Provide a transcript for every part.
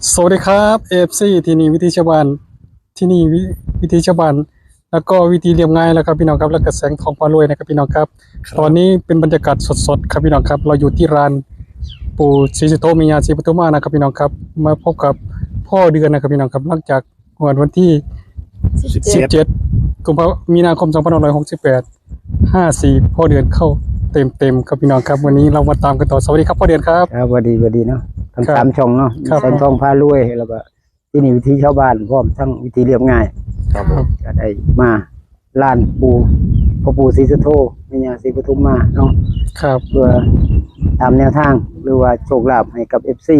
สวัสดีครับ เอฟซี ที่นี่วิถีชาวบ้าน ที่นี่วิ วิถีชาวบ้าน แล้วก็วิถีเรียบง่ายแล้วครับพี่น้องครับ แล้วก็แสงทองพารวยนะครับพี่น้องครับ ครับ ตอนนี้เป็นบรรยากาศสดๆครับพี่น้องครับ เราอยู่ที่ลานปู่ศรีสุโธ แม่ย่าศรีปทุมมานะครับพี่น้องครับ มาพบกับพ่อเดือนนะครับพี่น้องครับ หลังจาก งวดวันที่ สิบเจ็ด สิบเจ็ด กุมภา มีนาคม สองพันห้าร้อยหกสิบแปด ห้าสี่ พ่อเดือนเข้าเต็มๆครับพี่น้องครับ วันนี้เรามาตามกันต่อ สวัสดีครับพ่อเดือนครับ ครับ สวัสดี สวัสดีเนาะ ทั้ง ครับ สามช่องเนาะ ครับ แสงทองพารวย แล้วก็ที่นี่วิถีชาวบ้าน พร้อมทั้งวิถีเรียบง่าย ครับผม ก็ได้มา ลานปู่ พ่อปู่ศรีสุโธ แม่ย่าศรีปทุมมาเนาะ ครับ เพื่อตามแนวทาง หรือว่าโชคลาภให้กับ เอฟซี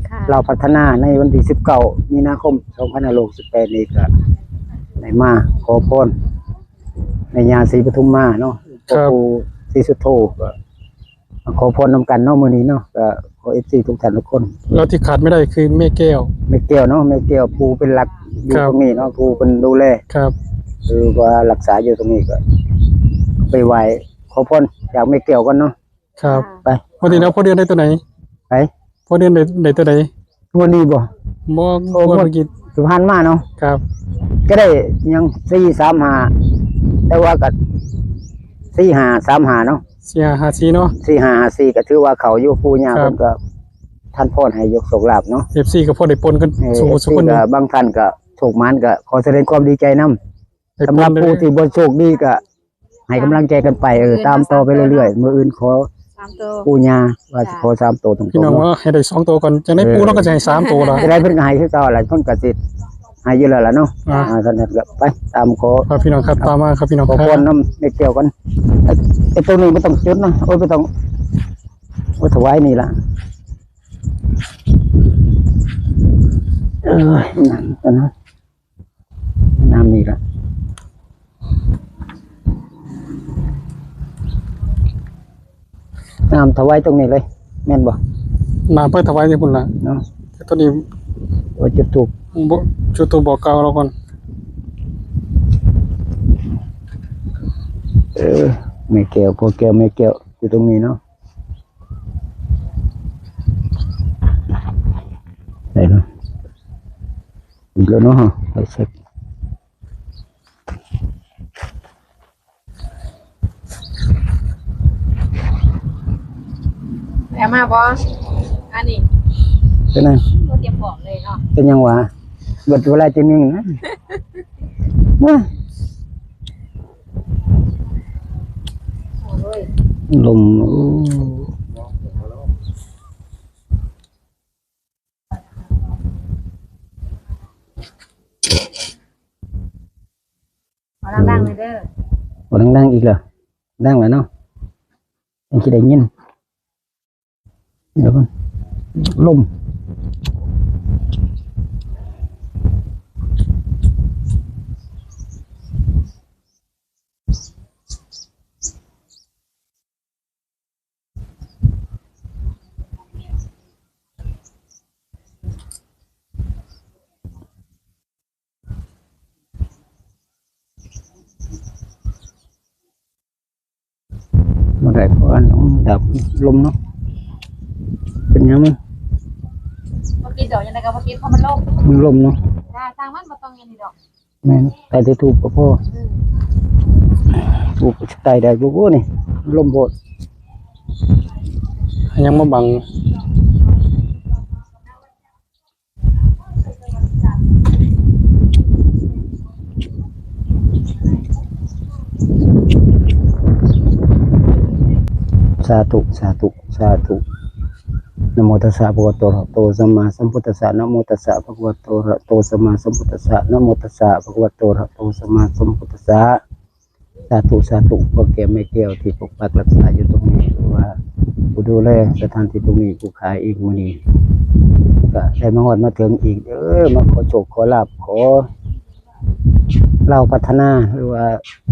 ค่ะ ลาวพัฒนาในวันที่ สิบเก้า มีนาคม สองพันห้าร้อยหกสิบแปด นี้ ก็ได้มาขอพรแม่ย่าศรีปทุมมาเนาะ ครับ พ่อปู่ศรีสุโธ ก็ มาขอพรนำกันเนาะมื้อนี้เนาะ ก็ขอ เอฟซี ทุกท่านทุกคน แล้วที่ขาดไม่ได้คือแม่แก้ว แม่แก้วเนาะ แม่แก้วผู้เป็นหลักอยู่ ครับ ตรงนี้เนาะ ผู้เป็นดูแล ครับ คือว่ารักษาอยู่ตรงนี้ ก็ไปไหว้ขอพรจากแม่แก้วก่อนเนาะ ครับ ไป งวดที่แล้วพ่อเดือนได้ตัวไหน ไป พ่อเดือนได้ ได้ตัวไหน งวดนี้บ่ บ่ โอ้ งวด งวดเมื่อกี้ ที่ผ่านมาเนาะ ครับ ก็ได้หยัง สี่สามห้า แต่ว่าก็ สี่ห้าสามห้า เนาะ สี่ห้าห้าสี่ เนาะ สี่ห้าห้าสี่ ก็ถือว่าเข้าอยู่ ปู่ย่า ครับ เพิ่นก็ท่านพรให้ยกโชคลาภเนาะ เอฟซี ก็พอได้ปนกัน เออ สู่ เอฟซี สู่คน ก็บางท่านก็โชคหมาน ก็ขอแสดงความดีใจนำ สำหรับผู้ที่บ่โชคดีก็ให้กำลังใจกันไป เออ ตามต่อไปเรื่อยๆ มื้ออื่นขอ สามตัว ปู่ย่าว่าสิขอสามตัวตรงๆ พี่น้อง เนาะ ว่าให้ได้สองตัวก่อน จั่งใด๋ เออ ปู่เนาะก็จะให้สามตัวล่ะ จั่งใด๋เพิ่นก็ให้คือเก่าล่ะ เพิ่นก็สิให้อยู่แล้วล่ะเนาะ อ่า อ่า ท่านก็ไปตามขอ ครับพี่น้องครับ ตามมาครับพี่น้อง ขอพรนำแม่แก้วก่อน ไอ้ตัวนี้บ่ต้องจุดเนาะ โอ้ย บ่ต้อง โอ้ย ถวายนี่ล่ะ เออ นั่นก่อนนะ น้ำนี่ละ น้ำถวายตรงนี้เลย แม่นบ่ น้ำไปถวายอยู่พุ่นล่ะ เนาะ แต่ตอนนี้ โอ้ย จุดธูป บ่ จุดธูปบอกกล่าวลาวก่อน เออ แม่แก้ว พ่อแก้ว แม่แก้ว อยู่ตรงนี้เนาะ ได้เนาะ อีกแล้วเนาะ ไปเช็ค แถมมาบ่ อันนี้ เป็นไง บ่เตรียมพร้อมเลยเนาะ เป็นหยังวะ เบิดเวลาจังหนึ่งนะ ว้า โอ้ย ลม โอ้ เอาดังๆ เลยเด้อ เอาดังๆ อีกเหรอ ดังแล้วเนาะ ยังสิได้ยิน เดี๋ยวก่อน ลม บ่ได้ เพราะว่าน้องดับลมเนาะ เป็นหยังมัน บ่ติดดอก ยังไงก็บ่ติด เพราะมันลม มันลมเนาะ จ้า ช่างมัน บ่ต้องอันนี้ดอก แม่น ใต้แต่ธูปก็พอ อืม ธูปใต้ได้บ่ โอ้ นี่ ลมโพด ยังมาบัง สาธุ สาธุ สาธุ นะโมตัสสะ ภะคะวะโต อะระหะโต สัมมาสัมพุทธัสสะ นะโมตัสสะ ภะคะวะโต อะระหะโต สัมมาสัมพุทธัสสะ นะโมตัสสะ ภะคะวะโต อะระหะโต สัมมาสัมพุทธัสสะ สาธุ สาธุ พ่อแก้วแม่แก้วที่ปกปักรักษาอยู่ตรงนี้ หรือว่าผู้ดูแลสถานที่ตรงนี้ ผู้ขายเองมื้อนี้ ก็ได้มาฮอดมาถึงอีกเด้อ มาขอโชคขอลาภ ขอลาวพัฒนา หรือว่า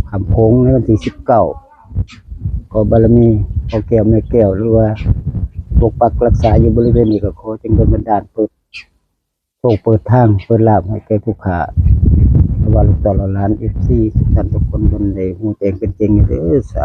ข้ามโขงในวันที่ สิบเก้า ขอบารมีพ่อแก้วแม่แก้ว หรือว่าปกปักรักษาอยู่บริเวณนี้ ก็ขอจงดลบันดาลเปิด โชคเปิดทาง เปิดลาภให้แก่ผู้ข้า หรือว่าลูกเต้าเหล่าหลาน เอฟซี ทุกท่านทุกคน ดลได้ฮู้แจ้งเป็นจริงเด้อ สา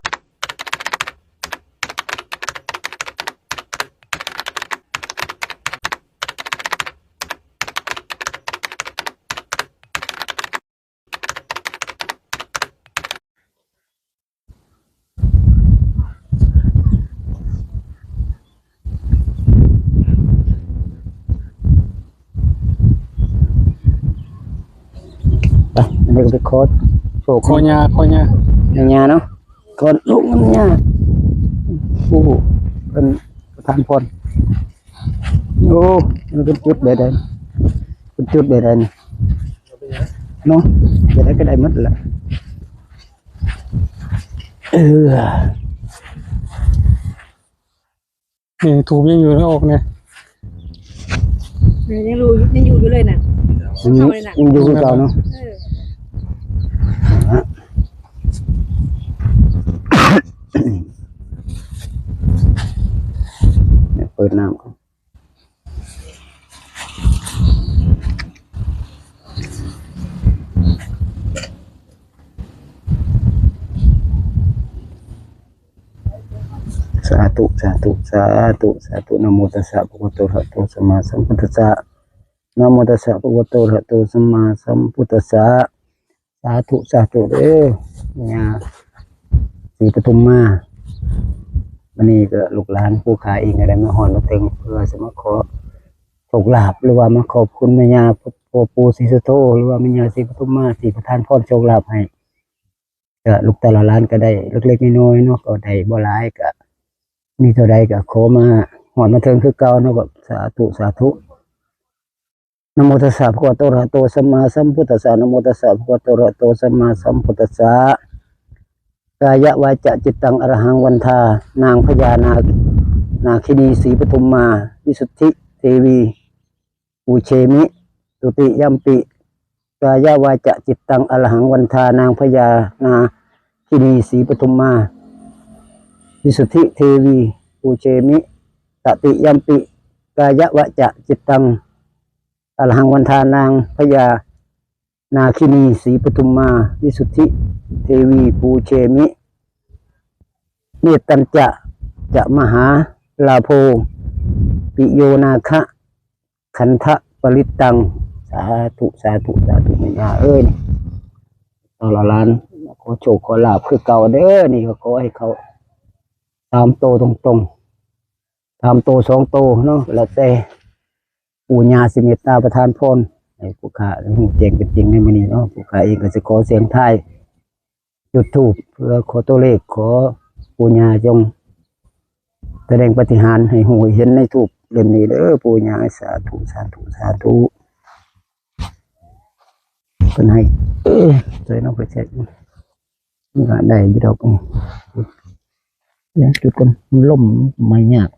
ແລ້ວກໍໄປຂໍໂຊກ ຂໍຍາ ຂໍຍາ ໃຫ້ຍາເນາະ ຂໍໂຊກນຳຍາ ຜູ້ເພິ່ນປະທານພອນ. ໂອ້ ມັນເປັນຈຸດໃດໆ ເປັນຈຸດໃດໆນີ້ເນາະ ຈະໄດ້ກໍໄດ້ໝົດລະ. ເອີ ນີ້ ທູບຍັງຢູ່ໃນອອກນີ້ ເອີ ຍັງຢູ່ ຍັງຢູ່ຢູ່ເລີຍນະ ຍັງ ເຂົານີ້ນະ ຍັງຢູ່ຄືເກົ່າເນາະ. ເອີ ເປີດນ້ຳກ່ອນ. ສາທຸ ສາທຸ ສາທຸ ສາທຸ. ນະໂມຕັດສະ ພະຄະວະໂຕ ອະລະຫະໂຕ ສຳມາສຳພຸດທັດສະ. ນະໂມຕັດສະ ພະຄະວະໂຕ ອະລະຫະໂຕ ສຳມາສຳພຸດທັດສະ. ສາທຸ ສາທຸເດີ ຍາສີປະທຸມມາ. ວັນນີ້ກໍລູກຫຼານຜູ້ຂ້າເອງກໍໄດ້ມາຮອດມາເຖິງ ເພື່ອຊິມາຂໍໂຊກລາບ ຫຼືວ່າມາຂອບຄຸນແມ່ຍ່າ ພໍ່ ພໍ່ປູ່ສີສຸດໂທ ຫຼືວ່າແມ່ຍ່າສີປະທຸມມາ ທີ່ປະທານພອນໂຊກລາບໃຫ້. ກໍລູກເຕົ້າຫຼານກໍໄດ້ເລັກໆນ້ອຍໆເນາະ ກໍໄດ້ບໍ່ຫຼາຍ ກໍມີເທົ່າໃດກໍຂໍມາຮອດມາເຖິງຄືເກົ່າເນາະ. ກໍສາທຸ ສາທຸ. ນະໂມຕັດສະ ພະຄະວະໂຕ ອະລະຫະໂຕ ສຳມາສຳພຸດທັດສະ. ນະໂມຕັດສະ ພະຄະວະໂຕ ອະລະຫະໂຕ ສຳມາສຳພຸດທັດສະ. ກາຍະວາຈາຈິດຕັງ ອະລະຫັງວັນທາ ນາງພະຍານາ ນາຄິນີ ສີປະທຸມມາ ວິສຸດທິເທວີ ປູເຊມິ ទុຕິຍຳປິ ກາຍະວາຈາຈິດຕັງ ອະລະຫັງວັນທາ ນາງພະຍານາຄິນີ ສີປະທຸມມາ ວິສຸດທິເທວີ ປູເຊມິ ຕະຕິຍຳປິ ກາຍະວາຈາຈິດຕັງ ອະລະຫັງວັນທາ ນາງພະຍານາຄິນີ ສີປະທຸມມາ ວິສຸດທິເທວີ ປູເຊມິ ເມດຕັນຈະ ຈະມະຫາລາໂພ ປິໂຍນາຄະ ຄັນທະປະລິດຕັງ. ສາທຸ ສາທຸ ສາທຸ ແມ່ຍ່າເອີຍ ເອົາຫຼານ ຂໍໂຊກຂໍລາບຄືເກົ່າເດີ. ນີ້ກໍຂໍໃຫ້ເຂົ້າສາມໂຕຕົງໆ ສາມໂຕ ສອງໂຕເນາະ ແລ້ວແຕ່ປູ່ຍ່າຊິເມດຕາປະທານພອນໃຫ້ຜູ້ຂ້າໄດ້ຮູ້ແຈ້ງເປັນຈິງໃນມື້ນີ້ເນາະ. ຜູ້ຂ້າເອງກໍຊິຂໍສ່ຽງທາຍ ຈຸດທູບເພື່ອຂໍຕົວເລກ ຂໍປູ່ຍ່າຈົ່ງສະແດງປາຕິຫານໃຫ້ຮູ້ໃຫ້ເຫັນໃນທູບເຫຼັ້ມນີ້ເດີ ປູ່ຍ່າ. ສາທຸ ສາທຸ ສາທຸ. ເພິ່ນໃຫ້ ເອີ ຊ່ວຍເນາະ ໄຟແຊັກ ມັນກໍໄດ້ຢູ່ດອກນີ້ ດຽວຈຸດກ່ອນ ມັນລົ້ມໄໝ້ຍາກ.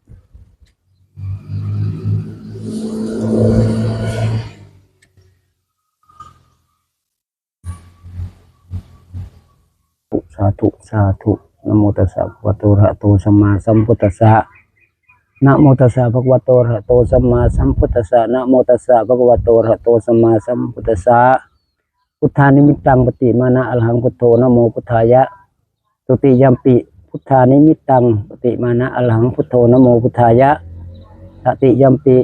ສາທຸ ສາທຸ ນະໂມຕັດສະ ພະຄະວະໂຕ ອະລະຫະໂຕ ສຳມາສຳພຸດທັດສະ. ນະໂມຕັດສະ ພະຄະວະໂຕ ອະລະຫະໂຕ ສຳມາສຳພຸດທັດສະ. ນະໂມຕັດສະ ພະຄະວະໂຕ ອະລະຫະໂຕ ສຳມາສຳພຸດທັດສະ. ພຸດທານິມິດຕັງ ປະຕິມານະ ອະລະຫັງ ພຸດໂທ ນະໂມ ພຸດທາຍະ. ទុຕິຍຳປິ ພຸດທານິມິດຕັງ ປະຕິມານະ ອະລະຫັງ ພຸດໂທ ນະໂມ ພຸດທາຍະ. ຕະຕິຍຳປິ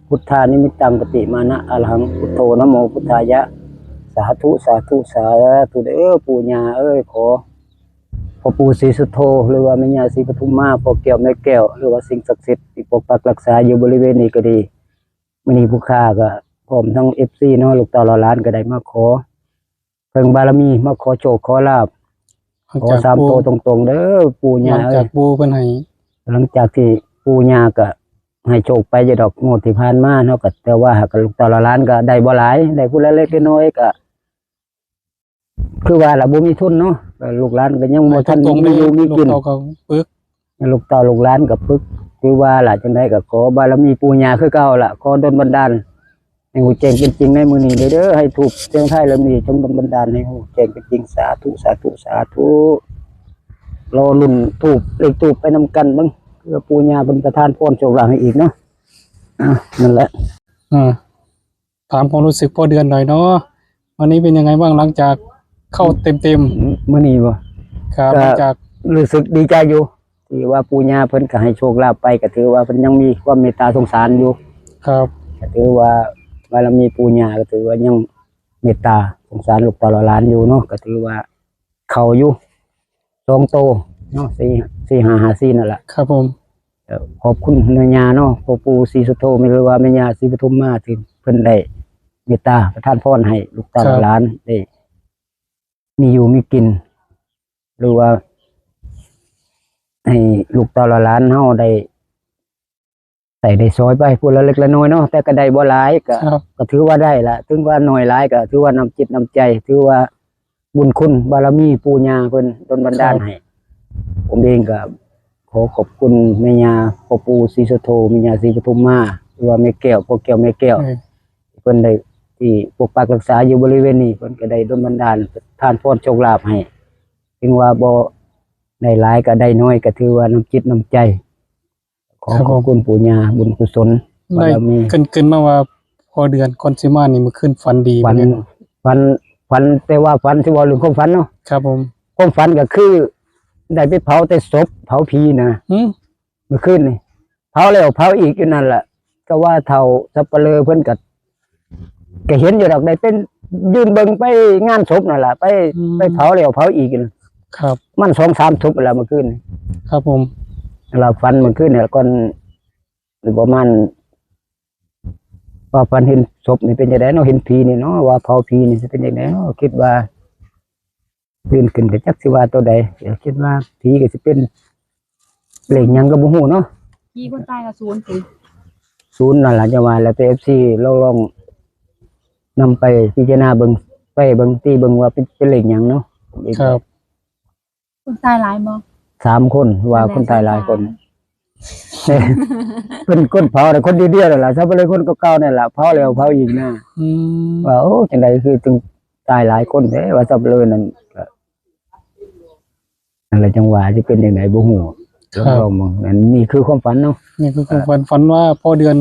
ພຸດທານິມິດຕັງ ປະຕິມານະ ອະລະຫັງ ພຸດໂທ ນະໂມ ພຸດທາຍະ. ສາທຸ ສາທຸ ສາທຸເດີ ປູ່ຍ່າເອີຍ. ຂໍ ພໍ່ປູ່ສີສຸດໂທ ຫຼືວ່າແມ່ຍ່າສີປະທຸມມາ ພໍ່ແກ້ວແມ່ແກ້ວ ຫຼືວ່າສິ່ງສັກສິດທີ່ປົກປັກຮັກສາຢູ່ບໍລິເວນນີ້ກໍດີ ມື້ນີ້ຜູ້ຂ້າກໍພ້ອມທັງເອັຟຊີເນາະ ລູກເຕົ້າຫຼານກໍໄດ້ມາຂໍເພິ່ງບາລະມີ ມາຂໍໂຊກຂໍລາບ ຫຼັງຈາກ ຂໍສາມໂຕ ປູ່ ຕົງໆເດີ ປູ່ຍ່າເອີຍ. ຫຼັງຈາກປູ່ເພິ່ນໃຫ້ ຫຼັງຈາກທີ່ປູ່ຍ່າກໍໃຫ້ໂຊກໄປຢູ່ດອກ ງວດທີ່ຜ່ານມາເນາະ ກໍແຕ່ວ່າຫາກລູກເຕົ້າຫຼານກໍໄດ້ບໍ່ຫຼາຍ ໄດ້ຜູ້ລະເລັກລະນ້ອຍ ກໍ ຄືວ່າລະ ບໍ່ມີທຶນເນາະ ກໍລູກຫຼານກໍຍັງບໍ່ທັນມີຢູ່ມີກິນ ລູກເຕົ້າກໍປຶກ ລູກເຕົ້າລູກຫຼານກໍປຶກ ຄືວ່າລະ ຈັ່ງໃດກໍຂໍບາລະມີປູ່ຍ່າຄືເກົ່າລະ ຂໍດົນບັນດານໃຫ້ຮູ້ແຈ້ງເປັນຈິງໃນມື້ນີ້ເດີ ໃຫ້ທູບສ່ຽງທາຍເຫຼົ່ານີ້ຈົ່ງດົນບັນດານໃຫ້ຮູ້ແຈ້ງເປັນຈິງ. ສາທຸ ສາທຸ ສາທຸ. ລໍລຸ້ນທູບ ເລກທູບໄປນຳກັນເບິ່ງ ເພື່ອປູ່ຍ່າເພິ່ນປະທານພອນໂຊກລາບໃຫ້ອີກເນາະ. ອ່າ ນັ້ນແຫຼະ ອ່າ ຖາມຄວາມຮູ້ສຶກພໍ່ເດືອນໜ່ອຍເນາະ ວັນນີ້ເປັນຍັງໄງບ້າງ ຫຼັງຈາກເຂົ້າເຕັມໆ? ມື້ນີ້ບໍ່? ຄັບ ກໍ ຫຼັງຈາກ ຮູ້ສຶກດີໃຈຢູ່ ທີ່ວ່າປູ່ຍ່າເພິ່ນກໍໃຫ້ໂຊກລາບໄປ ກໍຖືວ່າເພິ່ນຍັງມີຄວາມເມດຕາສົງສານຢູ່ ຄັບ ກໍຖືວ່າບາລະມີປູ່ຍ່າກໍຖືວ່າຍັງເມດຕາສົງສານລູກເຕົ້າຫຼານຢູ່ເນາະ ກໍຖືວ່າ ເຂົ້າຢູ່ສອງໂຕເນາະ ສີ່ ສີ່ຫ້າຫ້າສີ່ນັ້ນລະ ຄັບຜົມ. ເອີ ຂອບຄຸນແມ່ຍ່າເນາະ ພໍ່ປູ່ສີສຸດໂທ ຫຼືວ່າແມ່ຍ່າສີປະທຸມມາ ທີ່ເພິ່ນໄດ້ເມດຕາປະທານພອນໃຫ້ລູກເຕົ້າ ຄັບ ຫຼານໄດ້ ມີຢູ່ມີກິນ ຫຼືວ່າໃຫ້ລູກເຕົ້າຫຼານເຮົາໄດ້ໃຊ້ໄດ້ສອຍໄປຜູ້ລະເລັກລະນ້ອຍເນາະ, ແຕ່ກໍໄດ້ບໍ່ຫຼາຍ ກໍ ກໍຖືວ່າໄດ້ລະ, ເຖິງວ່າໜ້ອຍຫຼາຍກໍຖືວ່ານ້ຳຈິດນ້ຳໃຈ, ຖືວ່າບຸນຄຸນບາລະມີປູ່ຍ່າເພິ່ນດົນບັນດານໃຫ້. ຜົມເອງກໍຂໍຂອບຄຸນແມ່ຍ່າພໍ່ປູ່ສີສຸໂທ, ແມ່ຍ່າສີປະທຸມມາ ຫຼືວ່າແມ່ແກ້ວ ພໍ່ແກ້ວແມ່ແກ້ວ ເພິ່ນໄດ້ທີ່ປົກປັກຮັກສາຢູ່ບໍລິເວນນີ້, ເພິ່ນກໍໄດ້ດົນບັນດານທານພອນໂຊກລາບໃຫ້. ເຖິງວ່າບໍ່ໄດ້ຫຼາຍກໍໄດ້ໜ້ອຍ ກໍຖືວ່ານ້ຳຈິດນ້ຳໃຈ. ຂໍຂອບຄຸນປູ່ຍ່າບຸນກຸສົນບາລະມີ. ເກີນໆມາວ່າພໍເດືອນກ່ອນຊິມານີ້ ມື້ຄືນຝັນດີ ຝັນ ຝັນ ຝັນ ແຕ່ວ່າຝັນ ຊິເວົ້າເລື່ອງຄວາມຝັນເນາະ. ຄວາມຝັນກໍຄືໄດ້ໄປເຜົາແຕ່ສົບ ເຜົາຜີນະ. ມື້ຄືນນີ້ເຜົາແລ້ວເຜົາອີກຢູ່ນັ້ນລະ, ກໍວ່າເຖົ້າສັບປະເລີເພິ່ນກໍ ກໍເຫັນຢູ່ດອກ ໄດ້ເປັນຢືນເບິ່ງໄປງານສົບນັ້ນລະ ໄປ ໄປເຜົາແລ້ວເຜົາອີກ. ມັນສອງສາມສົບລະມື້ຄືນນີ້. ລະຝັນມື້ຄືນນີ້ ກ່ອນປະມານ ວ່າຝັນເຫັນສົບນີ້ເປັນຈັ່ງໃດເນາະ, ເຫັນຜີນີ້ເນາະ, ວ່າເຜົາຜີນີ້ຊິເປັນຈັ່ງໃດເນາະ. ຄິດວ່າຕື່ນຂຶ້ນກໍຈັກຊິວ່າໂຕໃດ, ຄິດວ່າຜີກໍຊິເປັນເລກຫຍັງກໍບໍ່ຮູ້ເນາະ. ຜີຄົນຕາຍກໍສູນຕິ ສູນນັ້ນລະ. ຈັ່ງວ່າແລ້ວແຕ່ເອັຟຊີລອງ ລອງນຳໄປພິຈາລະນາເບິ່ງ ແປເບິ່ງ ຕີເບິ່ງວ່າເປັນ ເປັນເລກຫຍັງເນາະ. ຄົນຕາຍຫຼາຍບໍ່? ສາມຄົນ ວ່າຄົນຕາຍຫຼາຍຄົນ. ເປັນຄົນເຜົານະ ຄົນດຽວໆນັ້ນລະ, ສັບປະເລີຄົນເກົ່າໆນັ້ນລະ ເຜົາແລ້ວເຜົາອີກນະ. ວ່າ ໂອ້ ຈັ່ງໃດຄືຈຶ່ງຕາຍຫຼາຍຄົນແທ້ ວ່າສັບປະເລີນັ້ນ. ກະ ນັ້ນລະ ຈັ່ງວ່າຊິເປັນຈັ່ງໃດບໍ່ຮູ້. ລອງເບິ່ງ. ອັນນີ້ຄືຄວາມຝັນເນາະ, ນີ້ຄືຄວາມຝັນ ຝັນວ່າພໍເດືອນ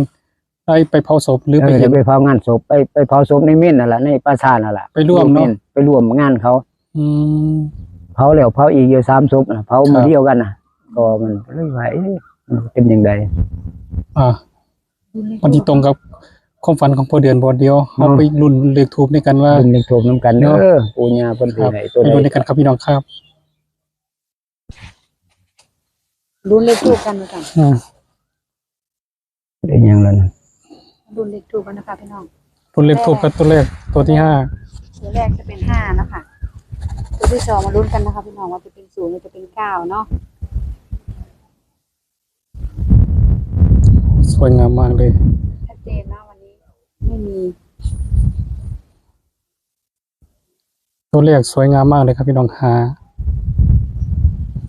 ໄດ້ໄປເຜົາສົບ ຫຼື ເອີ ໄປເຮັດ ໄປເຜົາງານສົບ ໄປ ໄປເຜົາສົບໃນເມນນັ້ນລະ ໃນປ່າຊ້ານັ້ນລະ. ໄປຮ່ວມເນາະ ໄປຮ່ວມງານເຂົາ. ເຜົາແລ້ວເຜົາອີກຢູ່ສາມສົບນະ, ເຜົາມື້ດຽວກັນນະ. ກໍມັນກໍເລີຍວ່າ ເອະ ມັນເປັນຈັ່ງໃດ? ອ່າ ມັນຊິຕົງກັບຄວາມຝັນຂອງພໍ່ເດືອນບໍ່? ດຽວເຮົາໄປລຸ້ນເລກທູບນຳກັນວ່າ ລຸ້ນເລກທູບນຳກັນເດີ. ປູ່ຍ່າເພິ່ນຊິໃຫ້ໂຕໃດ ລຸ້ນນຳກັນຄັບພີ່ນ້ອງຄັບ. ລຸ້ນເລກທູບກັນວ່າຊັ້ນ. ອືມ ໄດ້ຫຍັງລະນະ? ລຸ້ນເລກທູບກັນນະຄະພີ່ນ້ອງ. ລຸ້ນເລກທູບກັບຕົວແລກ ຕົວທີຫ້າ. ຕົວແລກຈະເປັນຫ້າເນາະຄະ, ຕົວທີສອງມາລຸ້ນກັນນະຄະພີ່ນ້ອງ ວ່າຈະເປັນສູນ ຫຼື ຈະເປັນເກົ້າເນາະ. ສວຍງາມມາກເລີຍ. ຊັດເຈນເນາະ ວັນນີ້ໄມ່ມີ. ຕົວແລກສວຍງາມມາກເລີຍຄັບພີ່ນ້ອງ. ຫາ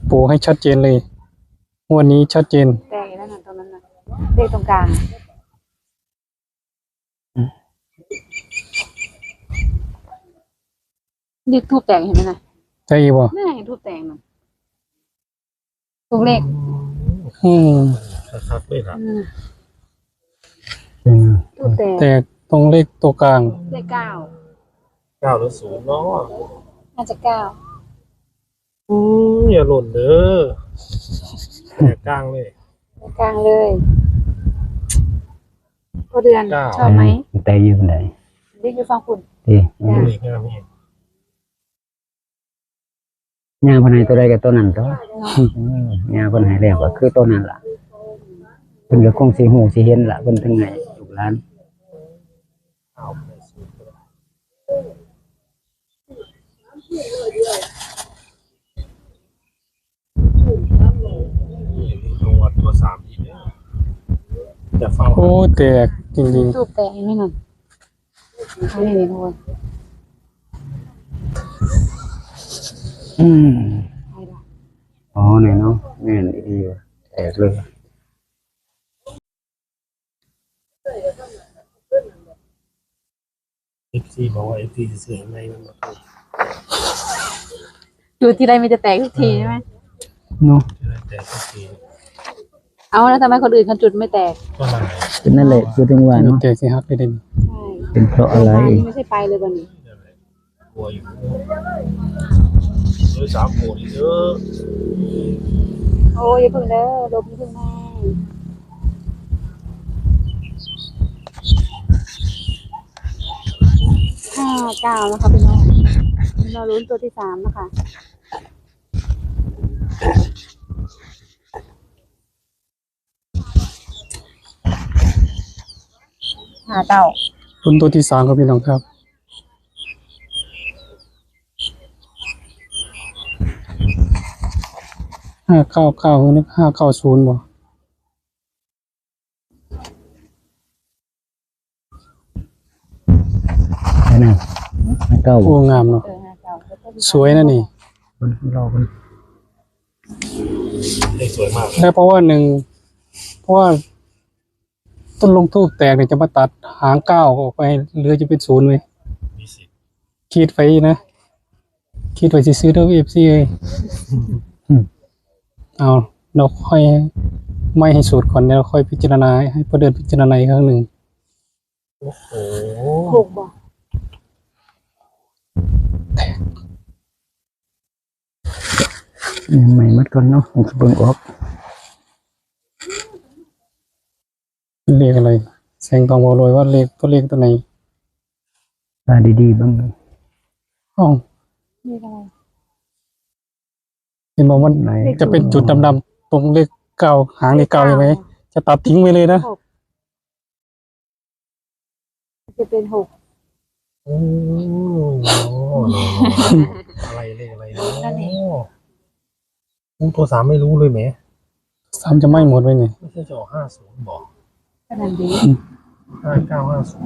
ປູໃຫ້ຊັດເຈນເລີຍ, ງວດນີ້ຊັດເຈນ. ແຕກແລ້ວນະ ຕົງນັ້ນນະ ເລກຕົງກາງ. ເລກທູບແຕກ ເຫັນໄໝນະ? ແຕກອີກບໍ່? ແມ່ນ ເຫັນທູບແຕກນະ. ຕົງເລກ ອືມ ຄັກໆເລີຍລະ. ອືມ ອືມ ແຕກ ແຕກຕົງເລກຕົວກາງ ເລກເກົ້າ. ເກົ້າ ຫຼື ສູນເນາະ? ໜ້າຈະເກົ້າ. ອືມ ຢ່າຫຼົ່ນເດີ ແຕກກາງເລີຍ ແຕກກາງເລີຍ. ພໍ່ເດືອນ ເກົ້າ ຊອບໄໝ? ແຕກຢູ່ປານໃດ? ເລກຢູ່ຝັ່ງພຸ້ນ ເລກງາມແຮງ. ຍ່າເພິ່ນໃຫ້ຕົວໃດກໍຕົວນັ້ນຕົວະ. ເອີ ຍ່າເພິ່ນໃຫ້ແລ້ວກໍຄືຕົວນັ້ນລະ. ເພິ່ນກໍຄົງຊິຮູ້ຊິເຫັນລະ ເພິ່ນເຖິງໃຫ້ລູກຫຼານ. ໂອ້ ແຕກຈິງໆ. ຕູບແຕກເຫັນໄໝນັ້ນ? ອັນນີ້ນີ້ທຸກຄົນ ອືມ ອໍ ນີ້ເນາະ ແມ່ນອີ່ຫຼີ ແຕກເລີຍ. ເອັຟຊີບອກວ່າ ເອັຟຊີຊິຊື້ໃຫ້ໃໝ່ ມັນບໍ່ຖືກ. ຢູ່ທີ່ໃດມີແຕ່ແຕກທຸກທີໃຊ່ໄໝ? ເນາະ ທີ່ໃດແຕກທຸກທີ. ເອົາ ແລ້ວທຳໄມຄົນອື່ນເຂົາຈຸດໄມ່ແຕກ? ກໍນັ້ນແຫຼະ ຄືຈັ່ງວ່າເນາະ ແຕກຊິຫັກເລີຍເດ້. ໃຊ່ ເປັນເພາະອະໄລ? ນີ້ໄມ່ໃຊ່ໄປເລີຍບໍ່ນີ້? ເອີ ສາມໂຕນີ້ເດີ. ໂອ້ຍ ຢ່າເພິ່ງເດີ ລົບ ຢ່າເພິ່ງມາ. ຫ້າເກົ້າ ນະຄະພີ່ນ້ອງ, ລໍລຸ້ນຕົວທີສາມນະຄະ. ຫ້າເກົ້າ ລຸ້ນຕົວທີສາມຄັບພີ່ນ້ອງຄັບ. ຫ້າເກົ້າເກົ້າ ຫຼື ຫ້າເກົ້າສູນບໍ່? ນັ້ນນະ ຫ້າເກົ້າ ໂອ້ ງາມເນາະ ເອີ ຫ້າເກົ້າ ສວຍນະນີ້ ເພິ່ນລໍເພິ່ນ ເລກສວຍມາກ ແລ້ວເພາະວ່າໜຶ່ງ ເພາະວ່າ ຕົ້ນລົງທູບແຕກນີ້ຈະມາຕັດຫາງເກົ້າອອກໄປ ເຫຼືອຈະເປັນສູນເວີຍ ມີສິດ ຄິດໄວ້ນະ ຄິດໄວ້ຊື່ໆເດີ ເອັຟຊີ ເອີຍ ເອົາ ເຮົາຄ່ອຍໄໝໃຫ້ສຸດກ່ອນ ແລ້ວຄ່ອຍພິຈາລະນາ ໃຫ້ພໍ່ເດືອນພິຈາລະນາອີກຄັ້ງໜຶ່ງ. ໂອ້ໂຫ ຫົກບໍ່? ໃໝ່ໝົດກ່ອນເນາະ ມັນຊິເບິ່ງອອກ ເປັນເລກອະໄລ? ແສງທອງບໍ່ລວຍວ່າເລກ ຕົວເລກຕົວໃດ? ຕາດີໆເບິ່ງ ເອົ້າ ເລກອະໄລ? ເຫັນບໍ່ ມັນ ໃນ ຈະເປັນຈຸດດຳໆ ຕົງເລກເກົ້າ ຫາງເລກເກົ້າ ເລກເກົ້າ ເຫັນໄໝ? ຈະຕັດຖິ້ມໄປເລີຍນະ ຈະເປັນຫົກ ໂອ້ ອະໄລ ເລກອະໄລເນາະ ໂອ້ ຕົວສາມໄມ່ຮູ້ເລີຍແໝ ສາມຈະໄໝ່ໝົດເລີຍນີ້ ໄມ່ໃຊ່ຈະອອກຫ້າສູນບໍ? ຂະໜາດນີ້ ຫ້າເກົ້າຫ້າສູ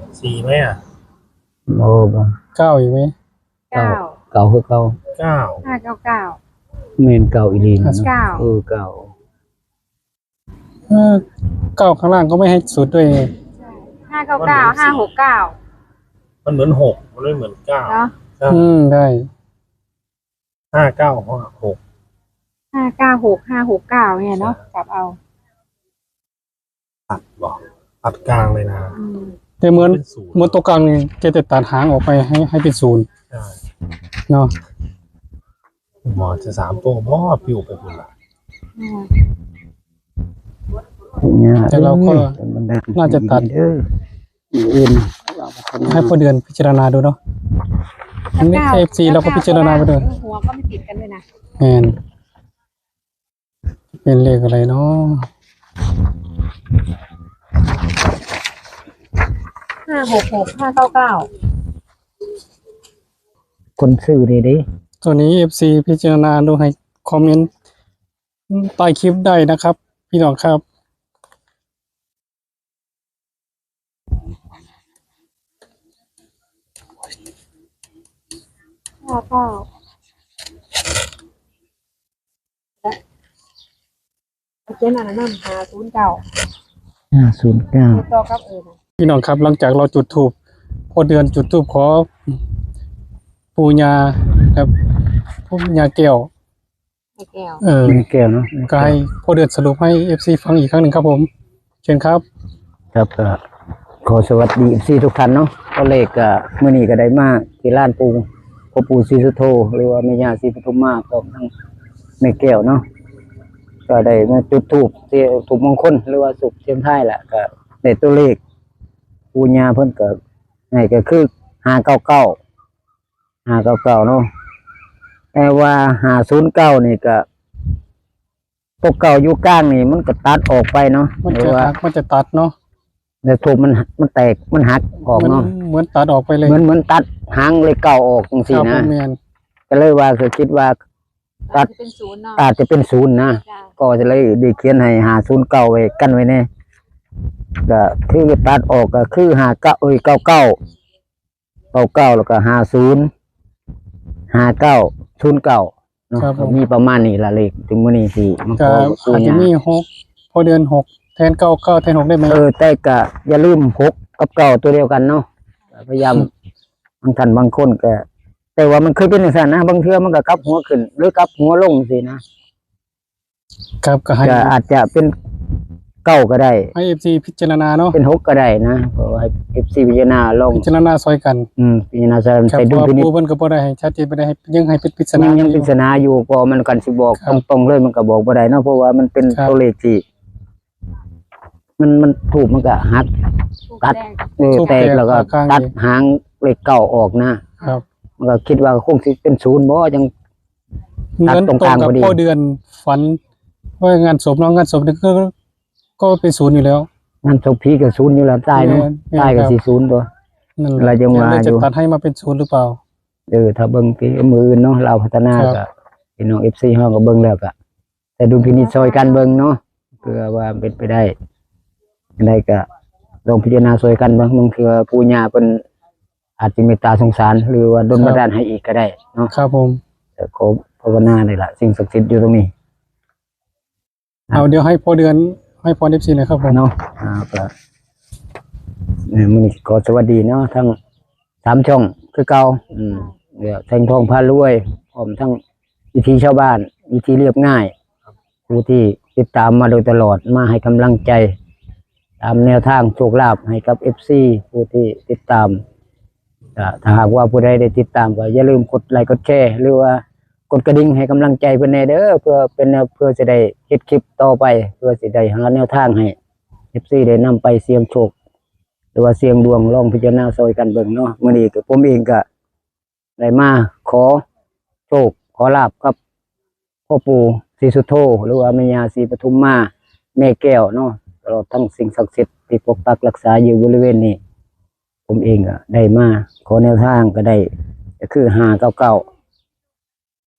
ນ ສີ່ໄໝອະ? ບໍ່ ບໍ່ ເກົ້າອີກໄໝ? ເກົ້າ ເກົ້າ ເກົ້າຄືເກົ່າ ເກົ້າ ຫ້າເກົ້າເກົ້າ ແມ່ນເກົ້າອີ່ຫຼີນະ ເກົ້າ ເອີ ເກົ້າ ເອີ ເກົ້າຂ້າງລ່າງກໍໄມ່ໃຫ້ສຸດດ້ວຍ ຫ້າເກົ້າເກົ້າ ຫ້າຫົກເກົ້າ ມັນເໝືອນຫົກ ມັນໄມ່ເໝືອນເກົ້າ ເນາະ ເອີ ອືມ ໄດ້ ຫ້າເກົ້າຫົກ ຫ້າເກົ້າຫົກ ຫ້າຫົກເກົ້າ ນີ້ເນາະ ຈັບເອົາ ຕັດບໍ່? ຕັດກາງເລີຍນະ ອືມ ແຕ່ເໝືອນ ເໝືອນຕົວກາງນີ້ ແກຈະຕັດຫາງອອກໄປໃຫ້ ໃຫ້ເປັນສູນ ໃຊ່ ເນາະ ໝໍຈະສາມໂຕບໍ່ ປິວໄປພຸ້ນລະ ອືມ ແຕ່ເຮົາກໍໜ້າຈະຕັດ ມື້ອື່ນ ໃຫ້ພໍ່ເດືອນພິຈາລະນາດູເນາະ ອັນນີ້ ເອັຟຊີ ເຮົາກໍພິຈາລະນາໄປເດີ ຫົວກໍມັນຕິດກັນດ້ວຍນະ ແມ່ນ ເປັນເລກອະໄລເນາະ? ຫ້າຫົກຫົກ ຫ້າເກົ້າເກົ້າ ຄົນຊື້ນີ້ເດ້ ຕົວນີ້ ເອັຟຊີ ພິຈາລະນາດູ ໃຫ້ຄອມເມັນໃຕ້ຄລິບໄດ້ນະຄັບ ພີ່ນ້ອງຄັບ. ຫ້າເກົ້າ ແລະ ເອົາຂຽນອັນນັ້ນນຳ ຫ້າສູນເກົ້າ ຫ້າສູນເກົ້າ ຕໍ່ກັບ ເອີ ພີ່ນ້ອງຄັບ ຫຼັງຈາກເຮົາຈຸດທູບ ພໍ່ເດືອນຈຸດທູບຂໍ ປູ່ຍ່າ ກັບ ປູ່ຍ່າແກ້ວ ແມ່ແກ້ວ ເອີ ແມ່ແກ້ວເນາະ ກໍໃຫ້ພໍ່ເດືອນສະຫຼຸບໃຫ້ເອັຟຊີຟັງອີກຄັ້ງໜຶ່ງຄັບຜົມ ເຊີນຄັບ. ຄັບ ກໍຂໍສະຫວັດດີເອັຟຊີທຸກທ່ານເນາະ ຕົວເລກກໍມື້ນີ້ກໍໄດ້ມາທີ່ລານປູ່ ພໍ່ປູ່ສີສຸດໂທ ຫຼືວ່າແມ່ຍ່າສີປະທຸມມາ ພ້ອມທັງແມ່ແກ້ວເນາະ ກໍໄດ້ມາຈຸດທູບ ທູບມຸງຄຸນ ຫຼືວ່າທູບສ່ຽງທາຍລະ ກໍໄດ້ຕົວເລກ ປູ່ຍ່າເພິ່ນກໍໃຫ້ກໍຄື ຫ້າເກົ້າເກົ້າ ຫ້າເກົ້າເກົ້າເນາະ ແຕ່ວ່າຫ້າສູນເກົ້ານີ້ກະ ຕົວເກົ້າຢູ່ກາງນີ້ມັນກະຕັດອອກໄປເນາະ ມັນຈະ ຫຼືວ່າ ຫັກ ມັນຈະຕັດເນາະ ແລ້ວທູບມັນ ມັນແຕກ ມັນຫັກອອກເນາະ ເໝືອນ ເໝືອນຕັດອອກໄປເລີຍ ເໝືອນ ເໝືອນຕັດຫາງເລກເກົ້າອອກຈັ່ງຊີ້ນະ ແມ່ນ ກະເລີຍວ່າ ກະຄິດວ່າ ຕັດ ອາດຈະເປັນສູນເນາະ ອາດຈະເປັນສູນນະ ເຈົ້າ ກໍເລີຍໄດ້ຂຽນໃຫ້ຫ້າສູນເກົ້າໄວ້ ກັນໄວ້ແດ່ ກະຄືຕັດອອກກະຄື ຫ້າເກົ້າ ເອີຍ ເກົ້າເກົ້າ ເກົ້າເກົ້າ ແລ້ວກໍຫ້າສູນ ຫ້າເກົ້າ ສູນເກົ້າເນາະ ມີປະມານນີ້ລະ ເລກເຖິງມື້ນີ້ທີ່ມາຂໍ ກໍອາດຈະມີຫົກ ພໍເດືອນຫົກ ແທນເກົ້າເກົ້າ ແທນຫົກໄດ້ໄໝ? ເອີ ແຕ່ກໍຢ່າລືມຫົກກັບເກົ້າຕົວດຽວກັນເນາະ ພະຍາຍາມ ບາງທ່ານບາງຄົນກໍ ແຕ່ວ່າມັນເຄີຍເປັນຈັ່ງຊັ້ນນະ ບາງເທື່ອມັນກໍກັບຫົວຂຶ້ນ ຫຼືກັບຫົວລົງຊີ້ນະ ກັບກໍໃຫ້ ກໍອາດຈະເປັນເກົ້າກໍໄດ້ ໃຫ້ເອັຟຊີພິຈາລະນາເນາະ ເປັນຫົກກໍໄດ້ນະ ເພາະວ່າໃຫ້ເອັຟຊີພິຈາລະນາລອງ ພິຈາລະນາຊ່ອຍກັນ ອືມ ພິຈາລະນາຊ່ອຍກັນ ໃສ່ດຸນພິນິດ ເພາະວ່າປູ່ເພິ່ນກໍບໍ່ໄດ້ໃຫ້ຊັດເຈນ ບໍ່ໄດ້ໃຫ້ ຍັງໃຫ້ເປັນປິດສະໜາ ຍັງ ຍັງ ຢູ່ ເປັນປິດສະໜາຢູ່ ກໍມັນກໍຊິບອກ ຄັບ ຕົງໆເລີຍ ມັນກໍບອກບໍ່ໄດ້ເນາະ ເພາະວ່າມັນເປັນ ຄັບ ຕົວເລກທີ່ ມັນ ມັນ ທູບມັນກໍຫັກ ທູບ ຕັດ ແຕກ ເອີ ທູບແຕກ ແຕກ ແລ້ວກໍ ຫາງ ຕັດຫາງເລກເກົ້າອອກນະ ຄັບ ມັນກໍຄິດວ່າຄົງຊິເປັນສູນບໍ່ ຈັ່ງ ເໝືອນຕົງກັບພໍດີ ພໍ່ເດືອນຝັນວ່າງານສົບເນາະ ງານສົບນີ້ຄື ກໍເປັນສູນຢູ່ແລ້ວ ງານສົບຜີກໍສູນຢູ່ແລ້ວ ຕາຍເນາະ ແມ່ນ ຕາຍກໍ ແມ່ນ ຊິສູນຕົວະ ນັ້ນແຫຼະ ລະຈັ່ງວ່າ ເລີຍຈະຕັດໃຫ້ມາເປັນສູນຫຼືເປົ່າ? ເອີ ຖ້າເບິ່ງທີ່ມື້ອື່ນເນາະ ລາວພັດທະນາ ກໍ ພີ່ນ້ອງເອັຟຊີເຮົາກໍເບິ່ງແລ້ວກໍໃຊ້ດຸນພິນິດຊ່ອຍກັນເບິ່ງເນາະ ເພື່ອວ່າເປັນໄປໄດ້ ອັນໃດກໍລອງພິຈາລະນາຊ່ອຍກັນເບິ່ງ ບາງເທື່ອປູ່ຍ່າເພິ່ນອາດຈະເມດຕາສົງສານ ຫຼືວ່າດົນບັນດານໃຫ້ອີກກໍໄດ້ເນາະ. ຄັບຜົມ ກໍຂໍພາວະນານີ້ລະ ສິ່ງສັກສິດຢູ່ຕົງນີ້. ເອົາ ດຽວໃຫ້ພໍ່ເດືອນໃຫ້ພອນເອັຟຊີໜ່ອຍຄັບຜົມເນາະ. ອ່າ ກໍ ເອີ ມື້ນີ້ຂໍສະຫວັດດີເນາະ ທັງສາມຊ່ອງຄືເກົ່າ ອືມ ແລ້ວແສງທອງພາລວຍ ພ້ອມທັງວິຖີຊາວບ້ານ ວິຖີລຽບງ່າຍ ຜູ້ທີ່ຕິດຕາມມາໂດຍຕະຫຼອດ ມາໃຫ້ກຳລັງໃຈຕາມແນວທາງໂຊກລາບໃຫ້ກັບເອັຟຊີ ຜູ້ທີ່ຕິດຕາມ. ກະຖ້າຫາກວ່າຜູ້ໃດໄດ້ຕິດຕາມ ກໍຢ່າລືມກົດໄລກົດແຊ ຫຼືວ່າກົດກະດິ່ງໃຫ້ກຳລັງໃຈເພິ່ນແດ່ເດີ ເພື່ອເປັນແນວ ເພື່ອຊິໄດ້ເຮັດຄລິບຕໍ່ໄປ ເພື່ອຊິໄດ້ຫາແນວທາງໃຫ້ເອັຟຊີໄດ້ນຳໄປສ່ຽງໂຊກ ຫຼືວ່າສ່ຽງດວງ ລອງພິຈາລະນາຊ່ອຍກັນເບິ່ງເນາະ. ມື້ນີ້ກໍ ຜົມເອງກໍໄດ້ມາຂໍໂຊກຂໍລາບກັບພໍ່ປູ່ສີສຸດໂທ ຫຼືວ່າແມ່ຍ່າສີປະທຸມມາ ແມ່ແກ້ວເນາະ ຕະຫຼອດທັງສິ່ງສັກສິດທີ່ປົກປັກຮັກສາຢູ່ບໍລິເວນນີ້. ຜົມເອງກໍໄດ້ມາຂໍແນວທາງກໍໄດ້ ກໍຄືຫ້າເກົ້າເກົ້າ.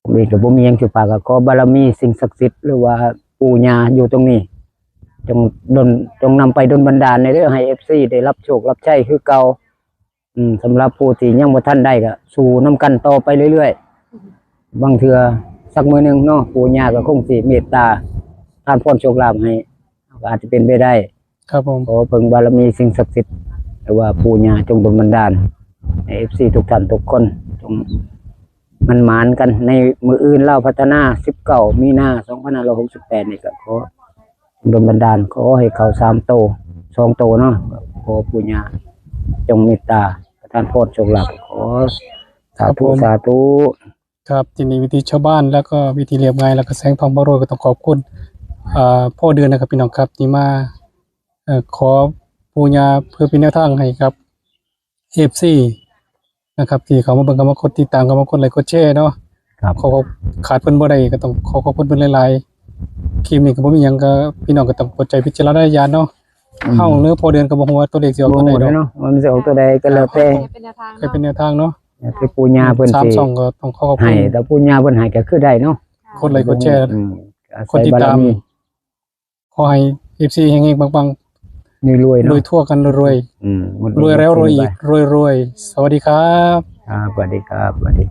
ຜົມເອງກໍບໍ່ມີຫຍັງຊິຝາກ ກໍຂໍບາລະມີສິ່ງສັກສິດ ຫຼືວ່າປູ່ຍ່າຢູ່ຕົງນີ້ ຈົ່ງດົນ ຈົ່ງນຳໄປດົນບັນດານແດ່ເດີ ໃຫ້ເອັຟຊີໄດ້ຮັບໂຊກຮັບໄຊຄືເກົ່າ. ອືມ ສຳລັບຜູ້ທີ່ຍັງບໍ່ທັນໄດ້ ກໍສູ້ນຳກັນຕໍ່ໄປເລື້ອຍໆ ບາງເທື່ອສັກມື້ໜຶ່ງເນາະ ປູ່ຍ່າກໍຄົງຊິເມດຕາປະທານພອນໂຊກລາບໃຫ້ ກໍອາດຈະເປັນໄປໄດ້. ຄັບຜົມ ຂໍເພິ່ງບາລະມີສິ່ງສັກສິດ ຫຼືວ່າປູ່ຍ່າຈົ່ງດົນບັນດານໃຫ້ເອັຟຊີທຸກທ່ານທຸກຄົນ ຈົ່ງໝັ້ນໝານກັນໃນມື້ອື່ນລາວພັດທະນາ ສິບເກົ້າມີນາ ສອງພັນຫ້າຮ້ອຍຫົກສິບແປດນີ້ ກໍຂໍດົນບັນດານ ຂໍໃຫ້ເຂົ້າສາມໂຕ ສອງໂຕເນາະ. ຂໍປູ່ຍ່າຈົ່ງເມດຕາປະທານພອນໂຊກລາບ ຂໍສາທຸ ສາທຸ. ຄັບ ທີ່ນີ້ວິຖີຊາວບ້ານ ແລ້ວກໍວິຖີລຽບງ່າຍ ແລ້ວກໍແສງທອງພາລວຍ ກໍຕ້ອງຂອບຄຸນ ອ່າ ພໍ່ເດືອນນະຄັບ ພີ່ນ້ອງຄັບ ທີ່ມາ ເອີ ຂໍປູ່ຍ່າເພື່ອເປັນແນວທາງໃຫ້ກັບເອັຟຊີນະຄັບ ທີ່ເຂົ້າມາເບິ່ງ ເຂົ້າມາກົດຕິດຕາມ ເຂົ້າມາກົດໄລກົດແຊເນາະ. ຄັບ ຂໍຂອບ ຂາດເພິ່ນບໍ່ໄດ້ ກໍຕ້ອງຂໍຂອບຄຸນເພິ່ນຫຼາຍໆ. ຄລິບນີ້ກໍບໍ່ມີຫຍັງ ກໍພີ່ນ້ອງກໍຕ້ອງໂປດໃຊ້ວິຈາລະນະຍານເນາະ. ອືມ ເຮົາເນີ ພໍ່ເດືອນກໍບໍ່ຮູ້ວ່າຕົວເລກຊິອອກຕົວໃດດອກ ເນາະ ມັນຊິອອກຕົວໃດກໍແລ້ວແຕ່ ໃຫ້ເປັນແນວທາງເນາະ ໃຫ້ເປັນແນວທາງເນາະ. ແຕ່ປູ່ຍ່າເພິ່ນ ສາມຊ່ອງກໍຕ້ອງຂໍຂອບຄຸນ ໃຫ້ແຕ່ປູ່ຍ່າເພິ່ນໃຫ້ກໍຄືໄດ້ເນາະ ກົດໄລກົດແຊ ອືມ ກົດຕິດຕາມ ຂໍໃຫ້ເອັຟຊີເຮັງໆ ປັງໆ ລວຍໆ ເນາະ ລວຍທົ່ວກັນ ລວຍໆ ອືມ ລວຍແລ້ວລວຍອີກ ລວຍໆ. ສະຫວັດດີຄັບ ອ່າ ສະຫວັດດີຄັບ ສະຫວັດດີ.